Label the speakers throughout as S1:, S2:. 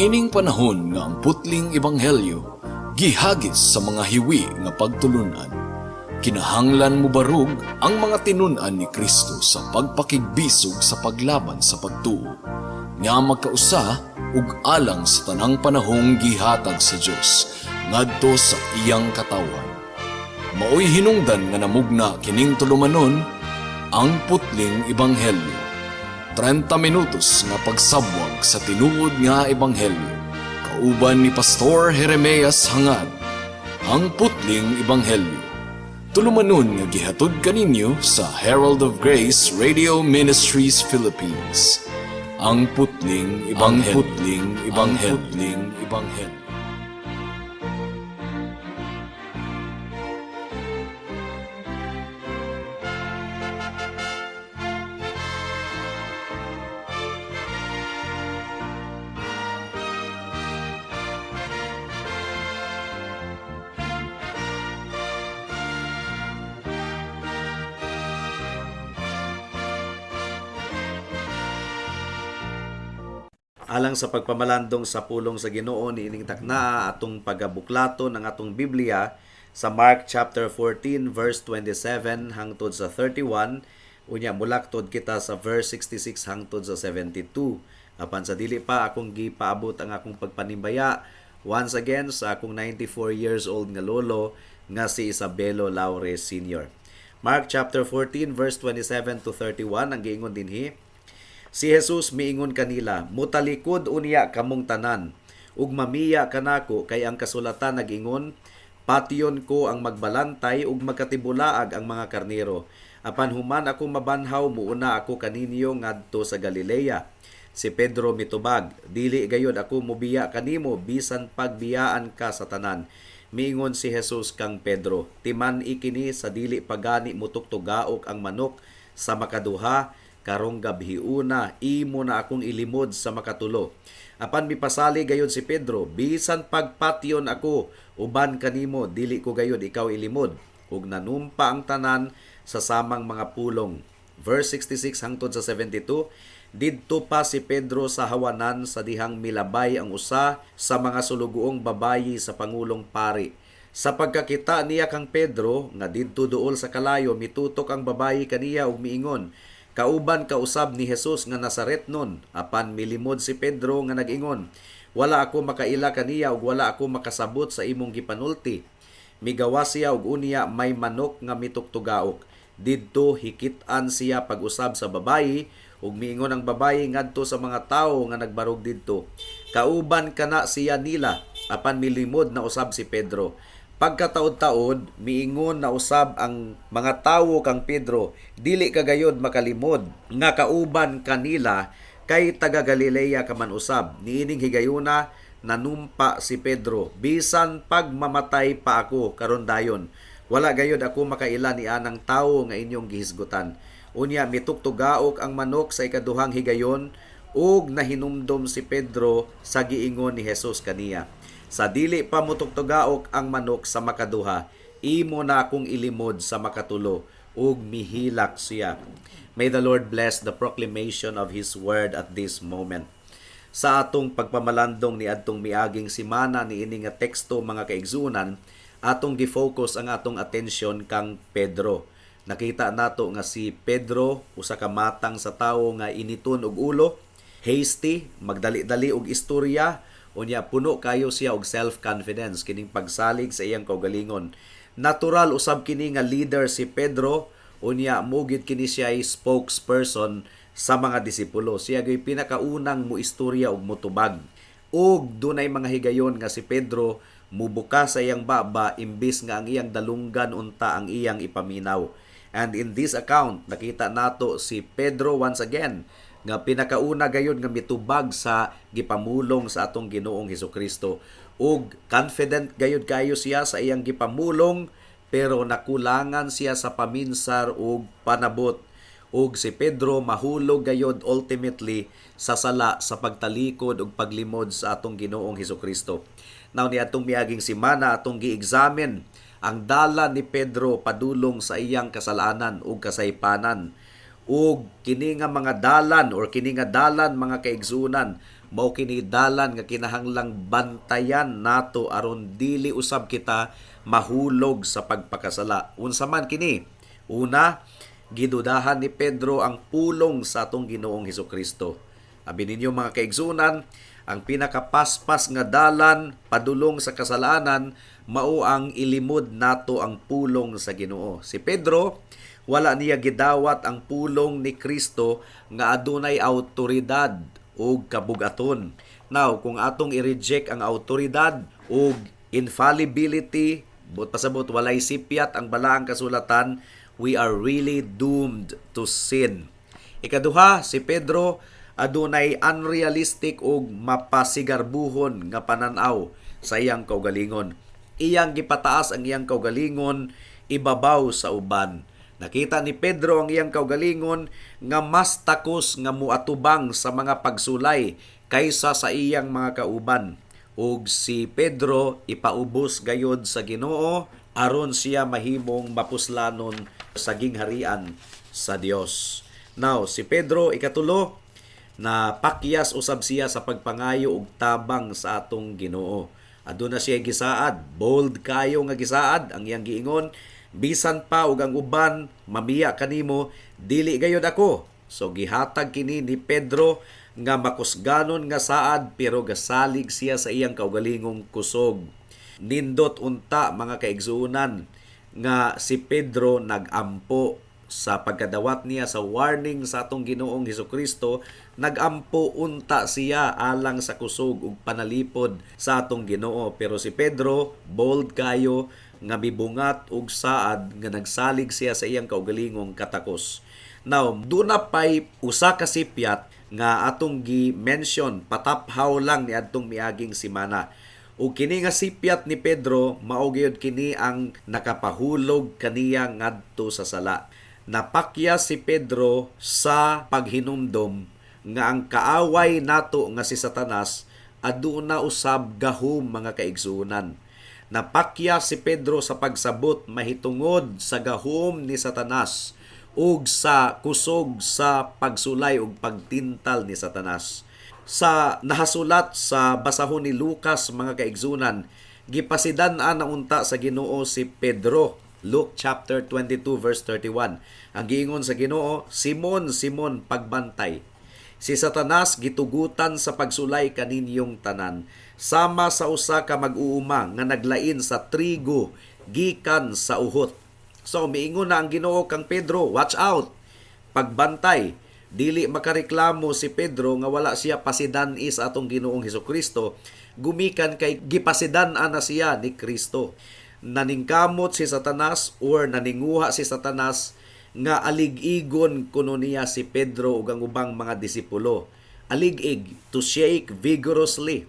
S1: Niining panahon nga ang putling ebanghelyo gihagis sa mga hiwi nga pagtulunan, kinahanglan mobarog ang mga tinun-an ni Kristo sa pagpakigbisog sa paglaban sa pagtuo nga magkausa ug alang sa tanang panahong gihatag sa Dios ngadto sa iyang katawhan. Maoy hinungdan nga namugna kining tulumanon, Ang Putling Ebanghelyo. 30 minutos nga pagsabwag sa tinuod nga ebanghelyo. Kauban ni Pastor Jeremias Hangad. Ang Putling Ebanghelyo. Tulumanon nga gihatod kaninyo sa Herald of Grace Radio Ministries Philippines. Ang Putling Ebanghelyo. Ang Putling Ebanghelyo. Ang Putling Ebanghelyo.
S2: Alang sa pagpamalandong sa pulong sa Ginoo niining taknaa, atong pagabuklaton ang atong Biblia sa Mark chapter 14 verse 27 hangtod sa 31, unya mulaktod kita sa verse 66 hangtod sa 72. Apan sa dili pa, akong gipaabot ang akong pagpanimbaya once again sa akong 94 years old nga lolo nga si Isabelo Laure Sr. Mark chapter 14 verse 27 to 31, ang giingon dinhi: Si Jesus miingon kanila, "Mutalikod unya kamong tanan ug mamiya kanako, kay ang kasulatan nagingon, 'Patyon ko ang magbalantay ug magkatibulaag ang mga karnero.' Apan human ako mabanhaw, muuna ako kaninyo ngadto sa Galilea." Si Pedro mitubag, "Dili gayod ako mubiya kanimo bisan pagbiyaan ka sa tanan." Miingon si Jesus kang Pedro, "Timan-i kini, sa dili pagani mutuktugaok ang manok sa makaduha karong gabhiuna, imo na akong ilimod sa makatulo." Apan mipasali gayod si Pedro, "Bisan pagpatyon ako uban kanimo, dili ko gayod ikaw ilimod." Ug nanumpa ang tanan sa samang mga pulong. Verse 66 hangtod sa 72: Didto pa si Pedro sa hawanan sa dihang milabay ang usa sa mga sulugoong babayi sa pangulong pari. Sa pagkakita niya kang Pedro nga didto duol sa kalayo, mitutok ang babayi kaniya ug miingon, "Kauban ka usab ni Jesus nga Nazaretnon." Apan milimod si Pedro nga nag-ingon, "Wala ako makaila kaniya ug wala ako makasabot sa imong gipanulti." Migawas siya ug unya may manok nga mitugtugaok. Didto hikit-an siya pag-usab sa babayi, ug miingon ang babayi ngadto sa mga tawo nga nagbarog didto, "Kauban kana siya nila." Apan milimod na usab si Pedro. Pagkataod-taod, miingon na usab ang mga tawo kang Pedro, "Dili ka gayod makalimod nga kauban kanila kay taga Galilea ka man usab." Niining higayuna nanumpa si Pedro, "Bisan pagmamatay pa ako karon dayon, wala gayod ako makaila ni anang tawo nga inyong gihisgutan." Unya mitugtugaok ang manok sa ikaduhang higayon, ug nahinumdom si Pedro sa giingon ni Jesus kaniya, "Sa dili pa mutugtugaok ang manok sa makaduha, imo na akong ilimod sa makatulo." Ug mihilak siya. May the Lord bless the proclamation of His word at this moment. Sa atong pagpamalandong ni adtong miaging simana niini nga teksto, mga kaigsunan, atong gi-focus ang atong atensyon kang Pedro. Nakita nato nga si Pedro usa ka matang sa tawo nga initon og ulo, hasty, magdali-dali og istorya, unya puno kayo siya og self-confidence kining pagsalig sa iyang kaugalingon. Natural usab kini nga leader si Pedro, unya mugid kini siya ay spokesperson sa mga disipulo. Siya gyud pinakaunang muistorya og mutubag. Ug dunay mga higayon nga si Pedro mubuka sa iyang baba imbis nga ang iyang dalunggan unta ang iyang ipaminaw. And in this account, nakita nato si Pedro once again nga pinakauna gayud nga mitubag sa gipamulong sa atong Ginoong Hesukristo. Ug confident gayud kayo siya sa iyang gipamulong, pero nakulangan siya sa paminsar ug panabot. Ug si Pedro mahulog gayod ultimately sa sala sa pagtalikod ug paglimod sa atong Ginoong Hesukristo. Now, ni atong miaging simana, atong gi-examine ang dala ni Pedro padulong sa iyang kasalanan ug kasaypanan. Ug kini nga mga dalan or kini nga dalan, mga kaigsunan, Mao kini dalan nga kinahanglang bantayan nato aron dili usab kita mahulog sa pagpakasala. Unsa man kini? Una, gidudahan ni Pedro ang pulong sa atong Ginoong Hesukristo. Abi ninyo, mga kaigsunan, ang pinakapaspas nga dalan padulong sa kasalanan mao ang ilimod nato ang pulong sa Ginoo. Si Pedro, wala niya gidawat ang pulong ni Kristo nga adunay autoridad ug kabugaton. Now, kung atong i-reject ang autoridad ug infallibility, buot pasabot walay sipyat ang balaang kasulatan, we are really doomed to sin. Ikaduha, si Pedro adunay unrealistic ug mapasigarbuhon nga pananaw sa iyang kaugalingon. Iyang gipataas ang iyang kaugalingon ibabaw sa uban. Nakita ni Pedro ang iyang kaugalingon nga mas takos nga muatubang sa mga pagsulay kaysa sa iyang mga kauban. Ug si Pedro ipaubos gayod sa Ginoo aron siya mahimong mapuslanon sa gingharian sa Dios. Now, si Pedro, ikatulo, na pakyas usab siya sa pagpangayo og tabang sa atong Ginoo. Aduna siya gisaad, bold kayo nga gisaad. Ang iyang giingon, "Bisan pa og ang uban mamiya kanimo, dili gayod ako." So gihatag kini ni Pedro nga makusganon nga saad, pero gasalig siya sa iyang kaugalingong kusog. Nindot unta, mga kaigsuonan, nga si Pedro nagampo sa pagkadawat niya sa warning sa atong Ginoong Hesukristo. Nagampo unta siya alang sa kusog ug panalipod sa atong Ginoo. Pero si Pedro, bold kayo nga mibungat og saad nga nagsalig siya sa iyang kaugalingong katakos. Now, duna pay usa ka sipyat nga atong gi-mention pataphaw lang niadtong miaging simana. Ug kini nga sipyat ni Pedro, mao gyud kini ang nakapahulog kaniya ngadto sa sala. Napakya si Pedro sa paghinumdom nga ang kaaway nato nga si Satanas aduna usab gahom, mga kaigsuonan. Napakya si Pedro sa pagsabot mahitungod sa gahom ni Satanas ug sa kusog sa pagsulay ug pagtintal ni Satanas. Sa nahasulat sa basahon ni Lucas, mga kaigsunan, gipasidan-an na unta sa Ginoo si Pedro. Luke chapter 22 verse 31. Ang giingon sa Ginoo, "Simon, Simon, pagbantay. Si Satanas gitugutan sa pagsulay kaninyong tanan, sama sa usa ka mag-uuma nga naglain sa trigo gikan sa uhot." So miingon na ang Ginoo kang Pedro, "Watch out. Pagbantay." Dili makareklamo si Pedro nga wala siya pasidan-i sa atong Ginoong Hesukristo gumikan kay gipasidan-an na siya ni Kristo. Naningkamot si Satanas or naninguha si Satanas nga alig-igon kuno niya si Pedro ug ang ubang mga disipulo. Alig-ig, to shake vigorously.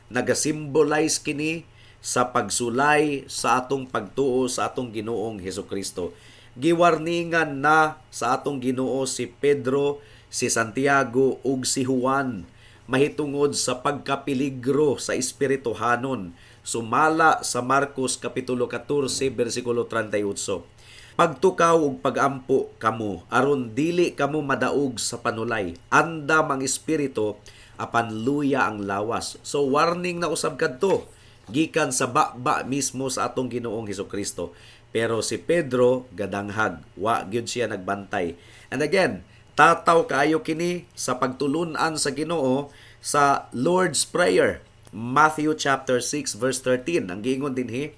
S2: Nagasimbolize kini sa pagsulay sa atong pagtuo sa atong Ginoong Hesukristo. Giwarningan na sa atong Ginoo si Pedro, si Santiago ug si Juan mahitungod sa pagkapiligro sa espirituhanon sumala sa Marcos kapitulo 14 bersikulo 38. "Pagtukaw ug pagampo kamo aron dili kamo madaog sa panulay. Andam ang espiritu apan luya ang lawas." So warning na usab kadto gikan sa baba mismo sa atong Ginoong Hesukristo. Pero si Pedro gadanghag, wa gyud siya nagbantay. And again, tataw kaayo kini sa pagtulun-an sa Ginoo sa Lord's Prayer. Matthew chapter 6 verse 13. Ang giingon dinhi,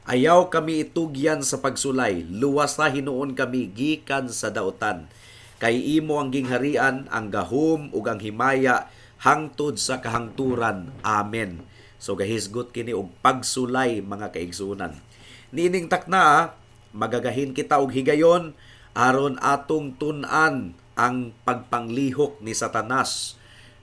S2: "Ayaw kami itugyan sa pagsulay, luwasa hinuon kami gikan sa dautan. Kay imo ang gingharian, ang gahom ug ang himaya hangtod sa kahangturan. Amen." So gahisgot kini og pagsulay, mga kaigsuonan. Niining takna, magagahin kita og higayon aron atong tun-an ang pagpanglihok ni Satanas,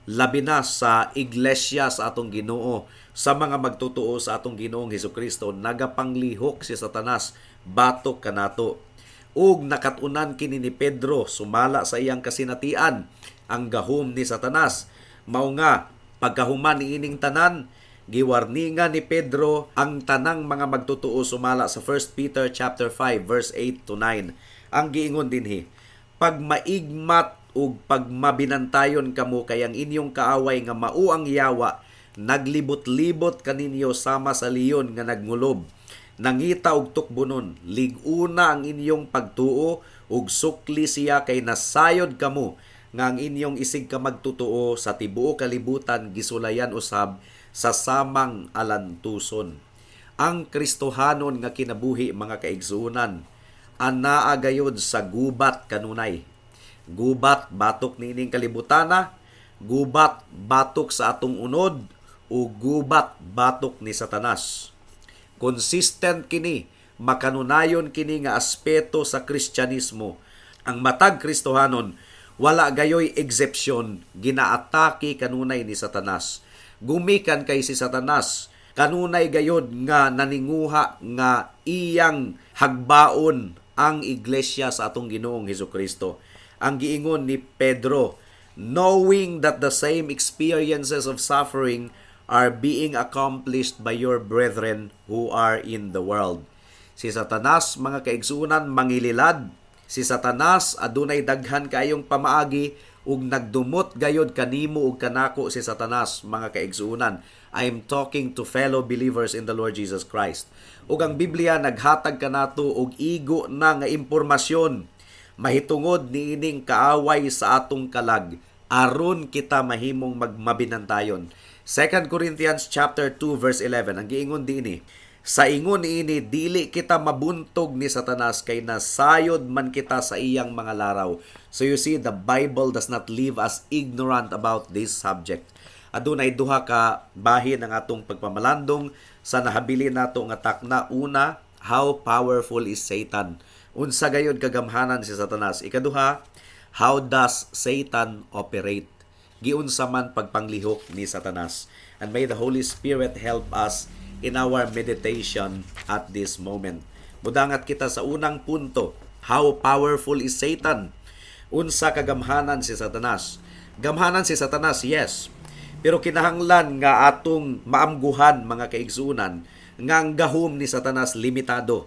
S2: labi na sa iglesia sa atong Ginoo, sa mga magtotoo sa atong Ginoong Hesukristo. Nagapanglihok si Satanas batok kanato. Ug nakat-unan kini ni Pedro sumala sa iyang kasinatian ang gahom ni Satanas. Mao nga pagkahuman niining tanan, giwarningan ni Pedro ang tanang mga magtotoo sumala sa 1 Peter chapter 5 verse 8 to 9. Ang giingon dinhi, "Pag maigmat Ug pagmabinantayon kamo kay ang inyong kaaway nga mao ang yawa naglibot-libot kaninyo sama sa leon nga nagngulob, nangita og tukbonon. Lig-una ang inyong pagtuo ug sukli siya kay nasayod kamo nga ang inyong isig ka magtotoo sa tibuok kalibutan gisulayan usab sa samang alantuson. Ang Kristohanon nga kinabuhi, mga kaigsuonan, anaa gayod sa gubat kanunay. Gubat batok niining kalibutana, gubat batok sa atong unod, o gubat batok ni Satanas. Consistent kini, makanunayon kini nga aspeto sa Kristyanismo. Ang matag Kristohanon, wala gayoy exception, ginaatake kanunay ni Satanas. Gumikan kay si Satanas, kanunay gayod nga naninguha nga iyang hagbaon ang iglesia sa atong Ginoong Hesus Kristo. Ang giingon ni Pedro, "Knowing that the same experiences of suffering are being accomplished by your brethren who are in the world." Si Satanas, mga kaigsuonan, mangililad. Si Satanas adunay daghan kaayong pamaagi ug nagdumot gayod kanimo ug kanako si Satanas, mga kaigsuonan. I am talking to fellow believers in the Lord Jesus Christ. Ug ang Biblia naghatag kanato og igo na nga impormasyon mahitungod niining kaaway sa atong kalag aron kita mahimong magmabinantayon. 2 Corinthians chapter 2 verse 11, ang giingon dinhi, "Sa ingon niini dili kita mabuntog ni Satanas kay nasayod man kita sa iyang mga laraw." So you see, the Bible does not leave us ignorant about this subject. Adunay duha ka bahin ang atong pagpamalandong sa nahabilin nato nga takna. Una, how powerful is Satan? Unsa gayod kagamhanan si Satanas? Ikaduha, how does Satan operate? Giunsa man pagpanglihok ni Satanas? And may the Holy Spirit help us in our meditation at this moment. Mudangat kita sa unang punto, how powerful is Satan? Unsa kagamhanan si Satanas? Gamhanan si Satanas, yes. Pero kinahanglan nga atong maamguhan, mga kaigsuonan, nga ang gahom ni Satanas limitado.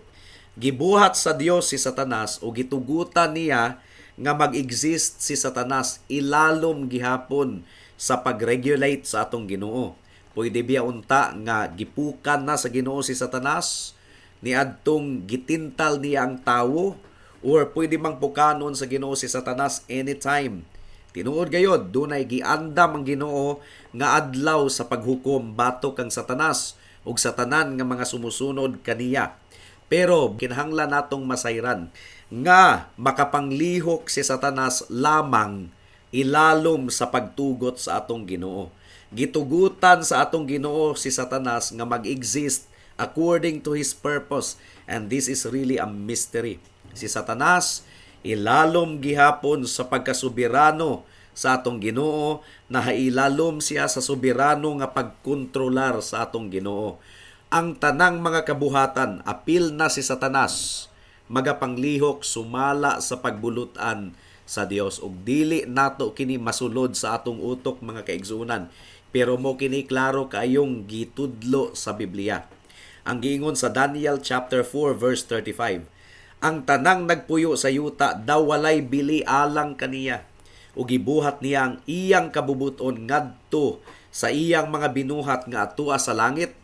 S2: Gibuhat sa Dios si Satanas o gitugutan niya nga mag-exist si Satanas ilalom gihapon sa pag-regulate sa atong Ginoo. Pwede biya unta nga gipukan na sa Ginoo si Satanas niadtong gitintal niya ang tawo, or pwede mang pukanon sa Ginoo si Satanas anytime. Tinuod gayod, dunay giandam ang Ginoo nga adlaw sa paghukom batok kang Satanas ug sa tanan nga mga sumusunod kaniya. Pero kinahanglan natong masayran nga makapanglihok si Satanas lamang ilalom sa pagtugot sa atong Ginoo. Gitugutan sa atong Ginoo si Satanas nga mag-exist according to his purpose, and this is really a mystery. Si Satanas ilalom gihapon sa pagkasubirano sa atong Ginoo, nahailalom siya sa soberano nga pagkontrolar sa atong Ginoo. Ang tanang mga kabuhatan, apil na si Satanas, magapanglihok sumala sa pagbulutan sa Dios, ug dili nato kini masulod sa atong utok, mga kaigsuonan, pero mo kini klaro kaayong gitudlo sa Biblia. Ang giingon sa Daniel chapter 4 verse 35, "Ang tanang nagpuyo sa yuta daw walay bili alang kaniya, ug gibuhat niya ang iyang kabubuton ngadto sa iyang mga binuhat nga atua sa langit,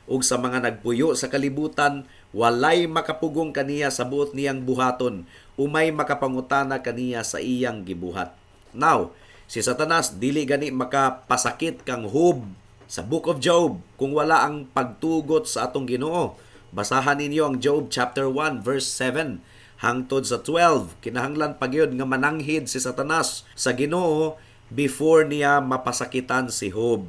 S2: ug sa mga nagpuyo sa kalibutan walay makapugong kaniya sa buot niyang buhaton, umay makapangutana kaniya sa iyang gibuhat." Now, si Satanas dili gani makapasakit kang Job sa Book of Job kung wala ang pagtugot sa atong Ginoo. Basahan ninyo ang Job chapter 1 verse 7 hangtod sa 12. Kinahanglan pa gyud nga mananghid si Satanas sa Ginoo before niya mapasakitan si Job.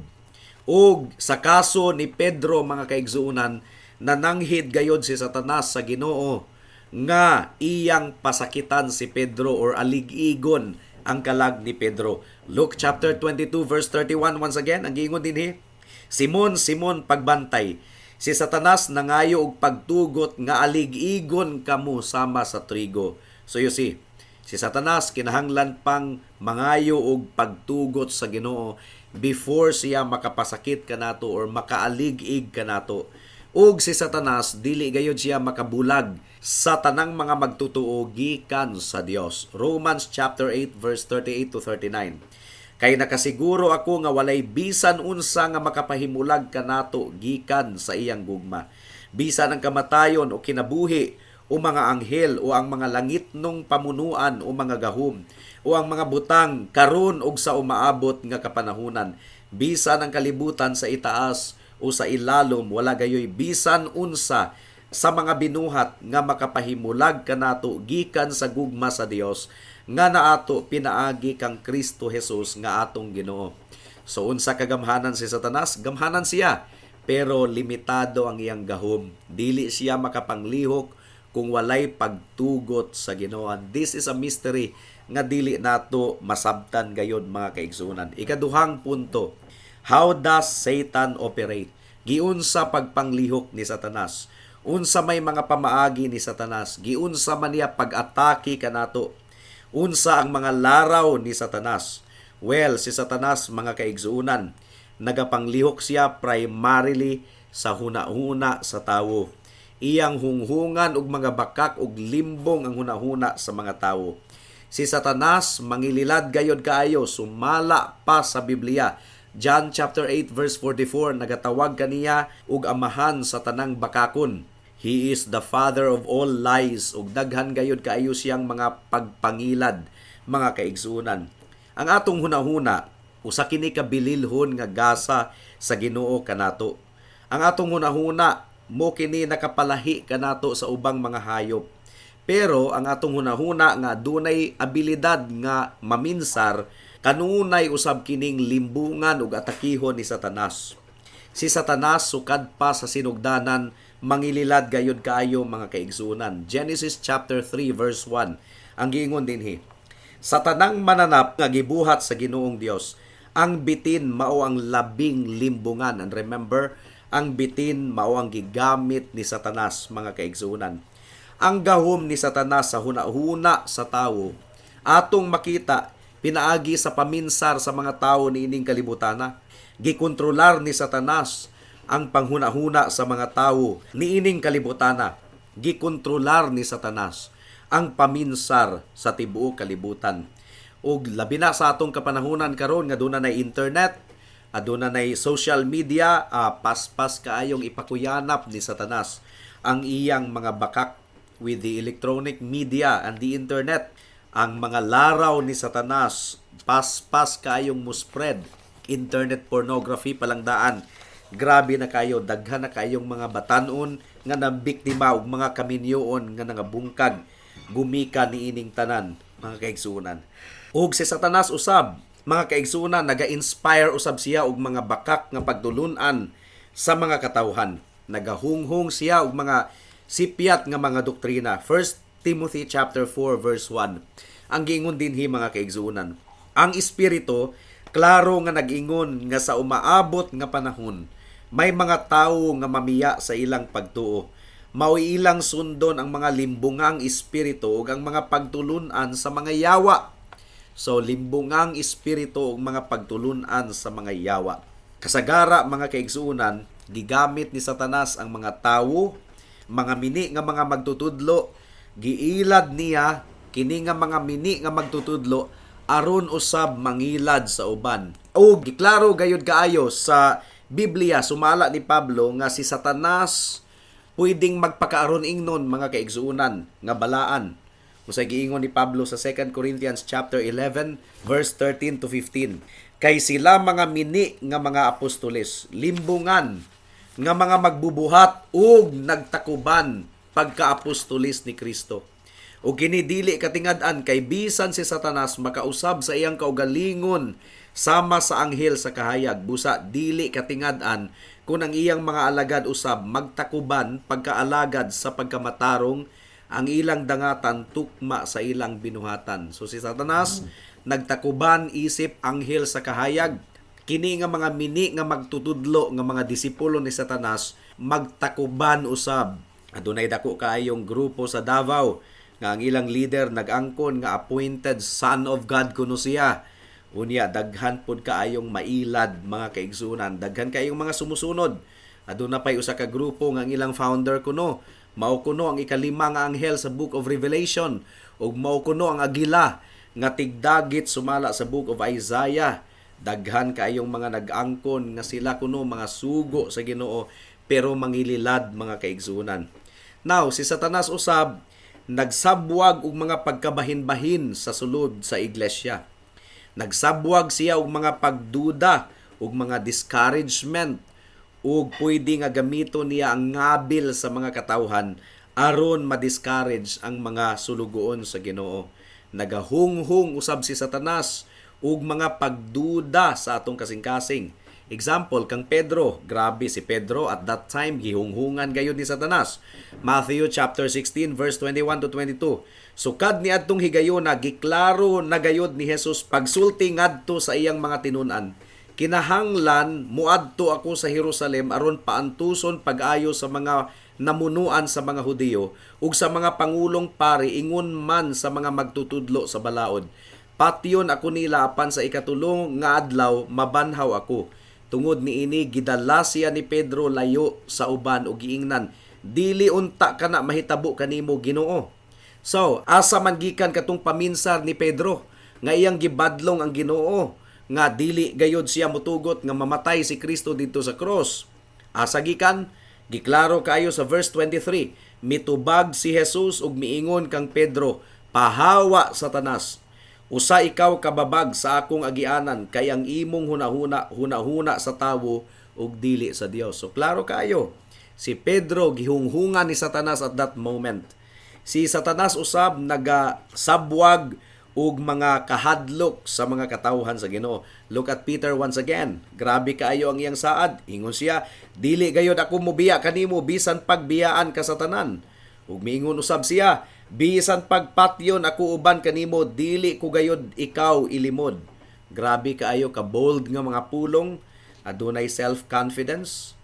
S2: Ug sa kaso ni Pedro, mga kaigsuonan, nananghid gayod si Satanas sa Ginoo nga iyang pasakitan si Pedro or alig-igon ang kalag ni Pedro. Luke chapter 22 verse 31 once again, ang giingon dinhi, "Simon, Simon, pagbantay. Si Satanas nangayo og pagtugot nga alig-igon kamo sama sa trigo." So you see, si Satanas kinahanglan pang mangayo og pagtugot sa Ginoo before siya makapasakit kanato or makaalig-ig kanato. Ug si Satanas dili gayod siya makabulag. sa tanang mga magtutuo gikan sa Dios. Romans chapter 8 verse 38 to 39. Kay nakasiguro ako nga walay bisan unsa nga makapahimulag kanato gikan sa iyang gugma. Bisan ang kamatayon o kinabuhi o mga anghel o ang mga langitnong pamunuan o mga gahom o ang mga butang karon og sa umaabot nga kapanahunan, bisan ang kalibutan sa itaas o sa ilalom, wala gayoy bisan unsa sa mga binuhat nga makapahimulag kanato gikan sa gugma sa Dios nga naato pinaagi kang Kristo Jesus nga atong Ginoo. So unsa kagamhanan si Satanas? Gamhanan siya, pero limitado ang iyang gahom. Dili siya makapanglihok kung walay pagtugot sa Ginoo. And this is a mystery nga dili nato masabtan gayod, mga kaigsuonan. Ikaduhang punto, how does Satan operate? Giunsa pagpanglihok ni Satanas? Unsa may mga pamaagi ni Satanas? Giunsa man niya pag-atake kanato? Unsa ang mga laraw ni Satanas? Well, si Satanas, mga kaigsuonan, nagapanglihok siya primarily sa hunahuna sa tawo. Iyang hunghungan og mga bakak og limbong ang hunahuna sa mga tawo. Si Satanas mangililad gayod kaayo, sumala pa sa Biblia. John chapter 8 verse 44, nagatawag kaniya og amahan sa tanang bakakon. He is the father of all lies, ug daghan gayod kaayo siyang mga pagpangilad, mga kaigsuonan. Ang atong hunahuna, usa kini ka bililhon nga gasa sa Ginoo kanato. Ang atong hunahuna mo kini nakapalahi kanato sa ubang mga hayop. Pero ang atong hunahuna nga dunay abilidad nga maminsar, kanunay usab kining limbungan ug atakihon ni Satanas. Si Satanas sukad pa sa sinugdanan mangililad gayod kaayo, mga kaigsuonan. Genesis chapter 3 verse 1 ang giingon dinhi. Sa tanang mananap nga gibuhat sa Ginoong Dios, ang bitin mao ang labing limbungan. And remember, ang bitin mao ang gigamit ni Satanas, mga kaigsuonan. Ang gahom ni Satanas sa hunahuna sa tawo atong makita pinaagi sa paminsar sa mga tawo niining kalibutana. Gikontrolar ni Satanas ang panghunahuna sa mga tawo niining kalibutana. Gikontrolar ni Satanas ang paminsar sa tibuok kalibutan. Ug labi na sa atong kapanahunan karon nga duna nay internet, aduna nay social media, paspas kaayong ipakuyanap ni Satanas ang iyang mga bakak with the electronic media and the internet. Ang mga laraw ni Satanas, paspas kaayong muspread. Internet pornography palang daan. Grabe na kayo, daghan na kayong mga batanon nga nabiktima ug mga kaminyoon nga nangabungkag gumikan niining tanan, mga kaigsuonan. Ug si Satanas usab, mga kaigsuonan, naga-inspire usab siya og mga bakak nga pagtulun-an sa mga katawhan. Nagahunghong siya og mga sipyat nga mga doktrina. 1 Timothy chapter 4 verse 1. Ang giingon dinhi, mga kaigsuonan. Ang espiritu klaro nga nag-ingon nga sa umaabot nga panahon may mga tawo nga mamiya sa ilang pagtuo. Mao ilang sundon ang mga limbungang espiritu ug ang mga pagtulun-an sa mga yawa. So limbungang espiritu ug mga pagtulun-an sa mga yawa. Kasagara, mga kaigsuonan, gigamit ni Satanas ang mga tawo, mga mini nga mga magtutudlo, giilad niya kini nga mga mini nga magtutudlo aron usab mangilad sa uban. O giklaro gayud kaayo sa Biblia sumala ni Pablo nga si Satanas pwedeng magpakaaron ingnon, mga kaigsuonan, nga balaan. Usay giingon ni Pablo sa 2 Corinthians chapter 11 verse 13 to 15. Kay sila mga mini nga mga apostoles, limbungan nga mga magbubuhat ug nagtakuban pagka-apostoles ni Kristo. O kini dili katingad-an, kay bisan si Satanas makausab sa iyang kaugalingon sama sa anghel sa kahayag, busa dili katingad-an kung ang iyang mga alagad usab magtakuban pagkaalagad sa pagkamatarong, ang ilang dangatan tukma sa ilang binuhatan. So si Satanas nagtakuban isip anghel sa kahayag. Kini nga mga mini nga magtutudlo nga mga disipulo ni Satanas magtakuban usab. Adunay dako kaayong grupo sa Davao nga ang ilang leader nag-angkon nga appointed son of God kuno siya. Unya daghan pud kaayong mailad, mga kaigsunan, daghan kaayong mga sumusunod. Aduna pay usa ka grupo nga ang ilang founder kuno Mao kuno ang ikalima nga anghel sa Book of Revelation ug mao kuno ang agila nga tigdagit sumala sa Book of Isaiah. Daghan kaayong mga nag-angkon nga sila kuno mga sugo sa Ginoo, pero mangililad, mga kaigsuonan. Now, si Satanas usab nagsabwag og mga pagkabahin-bahin sa sulod sa iglesia. Nagsabwag siya og mga pagduda ug mga discouragement, ug pwede nga gamiton niya ang ngabil sa mga katawhan aron ma-discourage ang mga sulugoon sa Ginoo. Nagahunghong usab si Satanas ug mga pagduda sa atong kasing-kasing. Example, kang Pedro. Grabe si Pedro at that time, gihunghungan gayud ni Satanas. Matthew chapter 16 verse 21 to 22. Sukad ni adtong higayona, giklaro na gayud ni Jesus pagsulti ngadto sa iyang mga tinun-an. "Kinahanglan muadto ako sa Jerusalem aron paantuson pag-ayo sa mga namunuan sa mga Hudiyo ug sa mga pangulong pari, ingon man sa mga magtutudlo sa balaod. Patyon ako nila, apan sa ikatulo nga adlaw mabanhaw ako." Tungod niini, gidala siya ni Pedro layo sa uban ug giingnan, "Dili unta kana mahitabo kanimo, Ginoo." So, asa man gikan katong paminsar ni Pedro nga iyang gibadlong ang Ginoo nga dili gayod siya mutugot nga mamatay si Kristo didto sa cross? Asa gikan? Giklaro kaayo sa verse 23. Mitubag si Jesus ug miingon kang Pedro, "Pahawa, Satanas. Usa ikaw kababag sa akong agianan, kay ang imong hunahuna hunahuna sa tawo ug dili sa Dios." So klaro kaayo. Si Pedro gihunghungan ni Satanas at that moment. Si Satanas usab nagasabwag og mga kahadlok sa mga katawhan sa Ginoo. Look at Peter once again. Grabe kaayo ang iyang saad. Ingon siya, "Dili gayod ako mobiya kanimo bisan pagbiyaan ka sa tanan." Ug miingon usab siya, "Bisan pagpatyon ako uban kanimo, dili ko gayod ikaw ilimod." Grabe kaayo ka bold nga mga pulong, adunay self-confidence.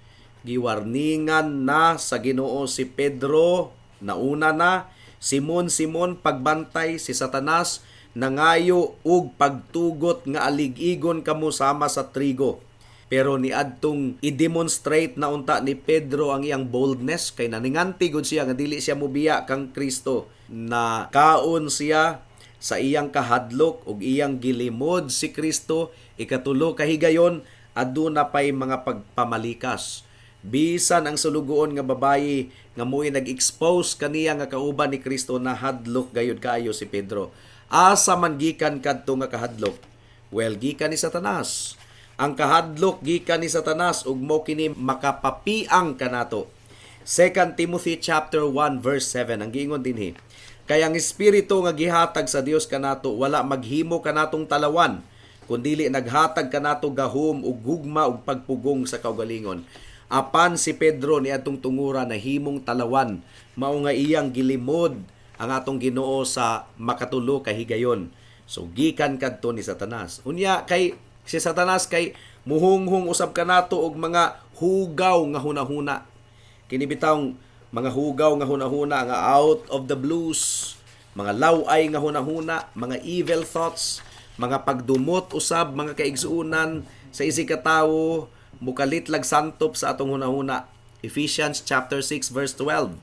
S2: Giwarningan na sa Ginoo si Pedro, nauna na, "Simon, Simon, pagbantay, si Satanas nangayo og pagtugot nga alig-igon kamo sama sa trigo." Pero niadtong i-demonstrate na unta ni Pedro ang iyang boldness kay naninganti gud siya nga dili siya mobiya kang Kristo. Na kaon siya sa iyang kahadlok ug iyang gilimod si Kristo. Ikatulo ka higayon, aduna pay mga pagpamalikas. Bisan ang sulugoon nga babayi nga mo'y nag-expose kaniya nga kauban ni Kristo, nahadlok gayud kaayo si Pedro. Asa man gikan kadto nga kahadlok? Well, gikan ni Satanas. Ang kahadlok gikan ni Satanas ug mo kini makapapiang kanato. 2 Timothy chapter 1 verse 7 ang giingon dinhi. "Kay ang espiritu nga gihatag sa Dios kanato wala maghimo kanatong talawan, kundili naghatag kanato gahom ug gugma ug pagpugong sa kaugalingon." Apan si Pedro niadtong tungura nahimong talawan, mao nga iyang gilimod ang atong Ginoo sa makatulo ka higayon. So gikan kadto ni Satanas. Unya kay si Satanas kay muhunghong usab kanato og mga hugaw nga hunahuna. Kini bitawng mga hugaw nga hunahuna nga out of the blues, mga laway nga hunahuna, mga evil thoughts, mga pagdumot usab, mga kaigsuonan, sa isig katawo, mukalit lag santop sa atong hunahuna. Ephesians chapter 6 verse 12.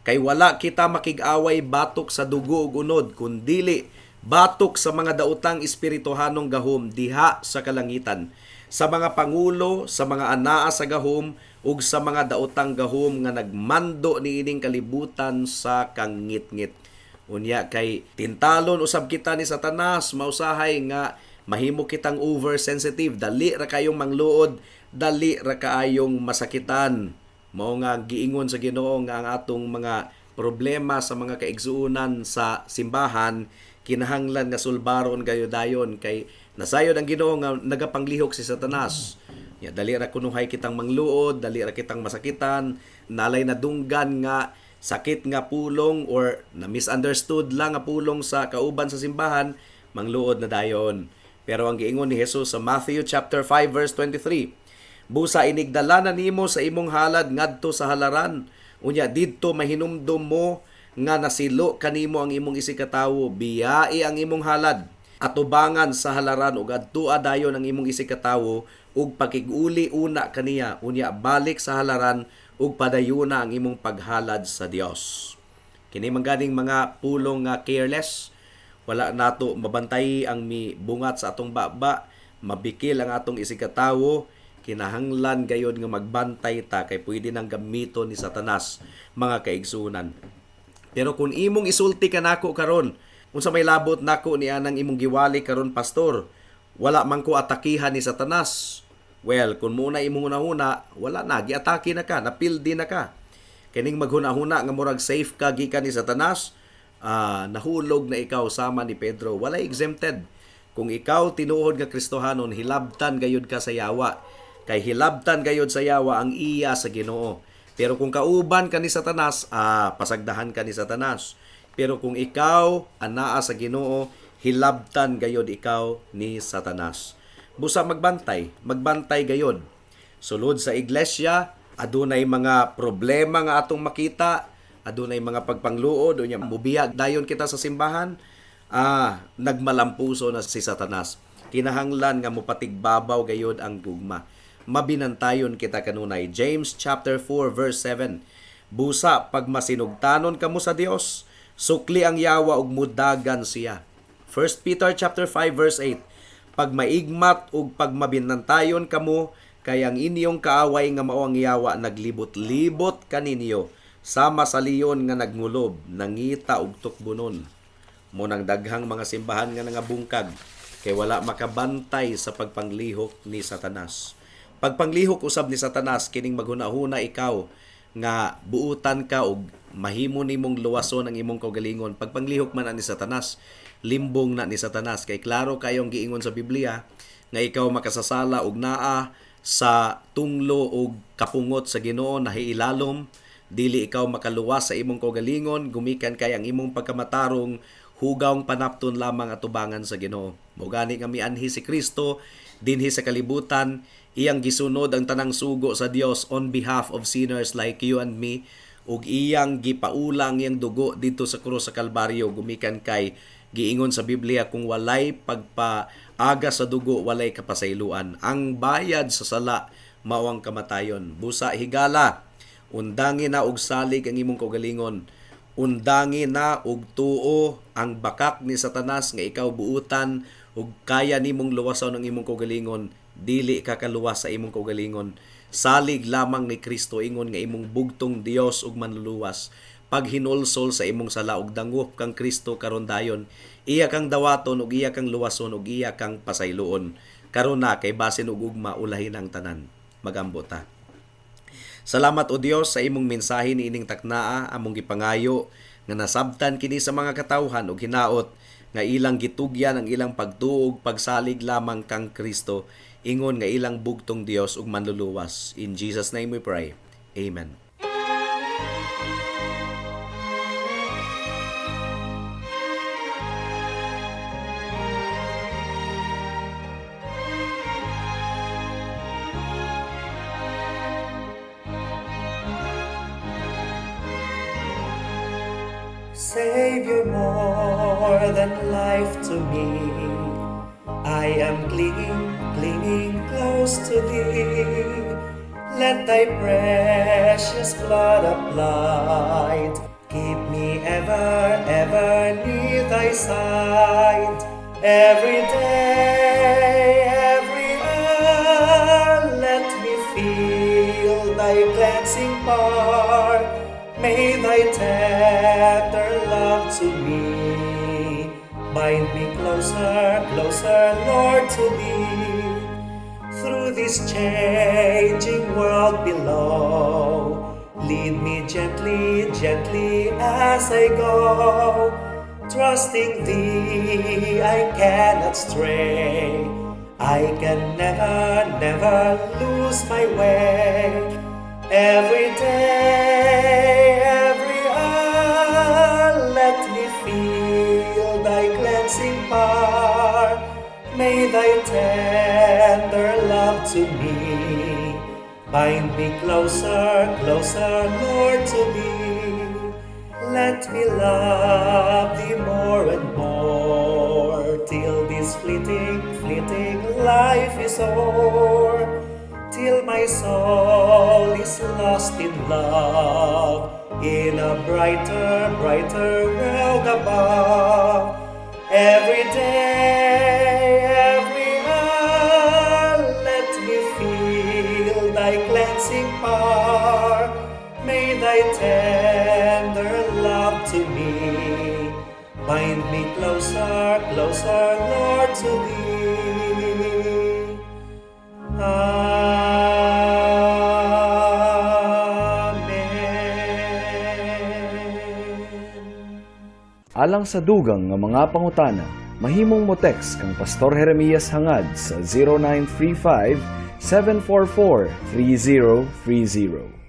S2: "Kay wala kita makig-away batok sa dugo ug unod, kundili batok sa mga daotang espirituhanong gahom diha sa kalangitan, sa mga pangulo, sa mga anaa sa gahom ug sa mga daotang gahom nga nagmando niining kalibutan sa kangitngit." Unya kay tintalon usab kita ni Satanas, mausahay nga mahimo kitang oversensitive, dali ra kayong mangluod, dali ra kaayong masakitan. Mao nga giingon sa Ginoo nga ang atong mga problema sa mga kaigsuonan sa simbahan kinahanglan nga sulbaron gayo dayon, kay nasayod ang Ginoo nga nagapanglihok si Satanas. Ya, dali ra kunuhay kitang mangluod, dali ra kitang masakitan, nalay nadunggan nga sakit nga pulong or na misunderstood lang nga pulong sa kauban sa simbahan, mangluod na dayon. Pero ang giingon ni Jesus sa Matthew chapter 5 verse 23, "Busa inigdala na nimo sa imong halad ngadto sa halaran, unya didto mahinumdom mo nga nasilo kanimo ang imong isig katawo, biyai ang imong halad atubangan sa halaran ug adtua dayon ang imong isig katawo ug pakig-uli una kaniya, unya balik sa halaran ug padayuna ang imong paghalad sa Dios. Kini man ganing mga pulong nga careless, wala nato mabantay ang mibungat sa atong baba, mabikil ang atong isigkatawo. Kinahanglan gayod nga magbantay ta kay pwede nang gamiton ni Satanas, mga kaigsunan. Pero kung imong isulti kanako karon, unsa may labot nako ni anang imong giwali karon, pastor, wala man ko atakihan ni Satanas. Well, kung muna imong hunahuna, wala na, giatake na ka, napildi na ka. Kining maghunahuna nga murag safe ka gikan ni Satanas, nahulog na ikaw sama ni Pedro. Wala exempted. Kung ikaw tinuod nga Kristohanon, hilabtan gayud ka sa yawa. Kay hilabtan gayud sa yawa ang iya sa Ginoo. Pero kung kauban ka ni Satanas, pasagdahan ka ni Satanas. Pero kung ikaw anaa sa Ginoo, hilabtan gayud ikaw ni Satanas. Busa magbantay, magbantay gayod. Sulod sa iglesia, adunay mga problema nga atong makita, adunay mga pagpangluod, unya mubiya dayon kita sa simbahan, nagmalampuso na si Satanas. Kinahanglan nga mopatigbabaw gayod ang gugma. Mabinantayon kita kanunay. James chapter 4 verse 7. Busa pag masinugtanon kamo sa Dios, sukli ang yawa ug mudagan siya. 1 Peter chapter 5 verse 8. Pag maigmat ug pag mabinantayon kamo, kay ang inyong kaaway nga mao ang yawa naglibot-libot kaninyo sama sa leon nga nagngulob, nangita og tukbonon. Mo nang daghang mga simbahan nga nangabungkag kay wala makabantay sa pagpanglihok ni Satanas. Pagpanglihok usab ni Satanas kining maghunahuna ikaw nga buutan ka og mahimo nimong luwason ang imong kaugalingon. Pagpanglihok man ni Satanas, limbong na ni Satanas, kay klaro kayong giingon sa Biblia nga ikaw makasasala og naa sa tunglo og kapungot sa Ginoo, nahiilalom, dili ikaw makaluwas sa imong kaugalingon, gumikan kay ang imong pagkamatarong hugawng panapton lamang atubangan sa Ginoo. Mao gani nga mianhi si Kristo dinhi sa kalibutan, iyang gisunod ang tanang sugo sa Dios on behalf of sinners like you and me, ug iyang gipaulang iyang dugo didto sa krus sa Kalbaryo, gumikan kay giingon sa Biblia kung walay pagpaaga sa dugo, walay kapasayloan. Ang bayad sa sala mao ang kamatayon. Busa higala, undangi na og salig ang imong kaugalingon. Undangi na og tuo ang bakak ni Satanas nga ikaw buutan ug kaya nimong luwason ang imong kaugalingon. Dili ka kaluwas sa imong kaugalingon. Salig lamang ni Kristo ingon nga imong bugtong Dios ug manluluwas. Paghinulsol sa imong sala ug dangop kang Kristo karon dayon, iya kang dawaton ug iya kang luwason ug iya kang pasayloon. Karon na kay basin og ugma ulahin ang tanan. Magambo ta. Salamat o Dios sa imong mensahe niining taknaa, among gipangayo nga nasabtan kini sa mga katawhan ug hinaot nga ilang gitugyan ang ilang pagtuog pagsalig lamang kang Kristo ingon nga ilang bugtong Dios ug manluluwas. In Jesus name we pray. Amen.
S3: Savior, more than life to me, I am clinging, clinging close to Thee. Let Thy precious blood applied keep me ever, ever near Thy side. Every day, every hour, let me feel Thy cleansing power. May Thy tender love to me bind me closer, closer, Lord, to Thee. Through this changing world below, lead me gently, gently as I go. Trusting Thee, I cannot stray. I can never, never lose my way. Every day, every hour, let me feel Thy cleansing power. May Thy tender love to me bind me closer, closer, Lord, to Thee. Let me love Thee more and more, till this fleeting, fleeting life is o'er. Till my soul is lost in love in a brighter, brighter world above. Every day, every hour, let me feel thy cleansing power. May thy tender love to me bind me closer, closer, Lord, to thee. Amen.
S1: Alang sa dugang nga mga pangutana, mahimong mo text kang Pastor Jeremias Hangad sa 0935 744 3030.